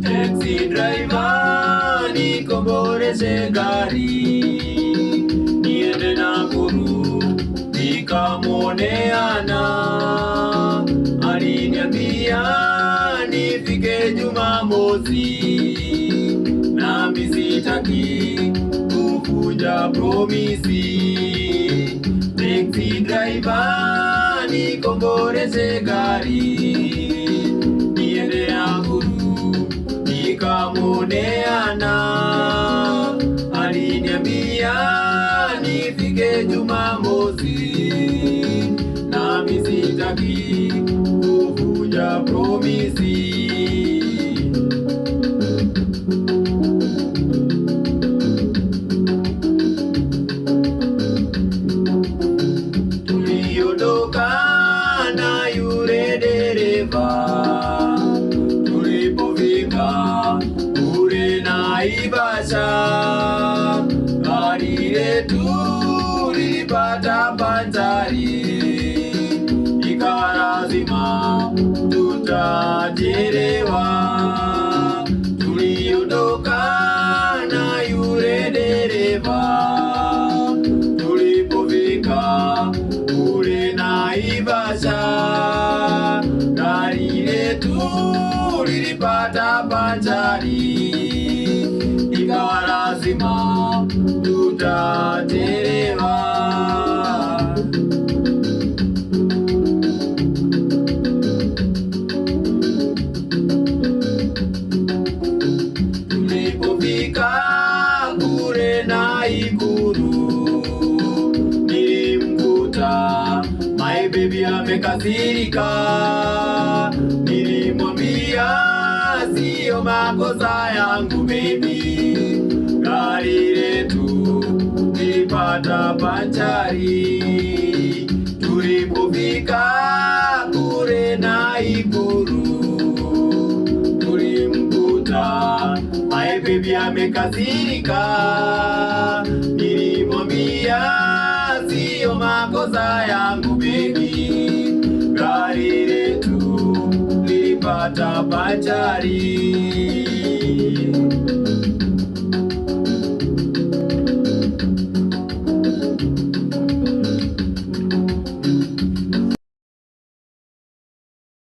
Taxi driver, nikomboleshe gari niende Nakuru nikamwoneana. Aliniambia nifike Jumamosi, nami sitaki kuvunja promise. Taxi driver, nikomboleshe gari niende Nakuru nikamwoneana. Aliniambia nifike Jumamosi, nami sitaki kuvunja promise. Tuliondoka na yule dereva, tulipofika kule Naivasha, gari letu lilipata panchari, ikawa lazima tutachelewa. Tuliondoka na yule dereva, tulipofika kule Naivasha, gari letu lilipata panchari, ikawa lazima tutachelewa. Tulipofika kule Nakuru, nilimkuta my baby amekasirika. Nilimwambia siyo makosa yangu baby, gari letu lilipata panchari. Tulipofika kule Nakuru, tulimkuta my baby amekasirika. Nilimwambia siyo makosa yangu baby, gari letu lilipata panchari.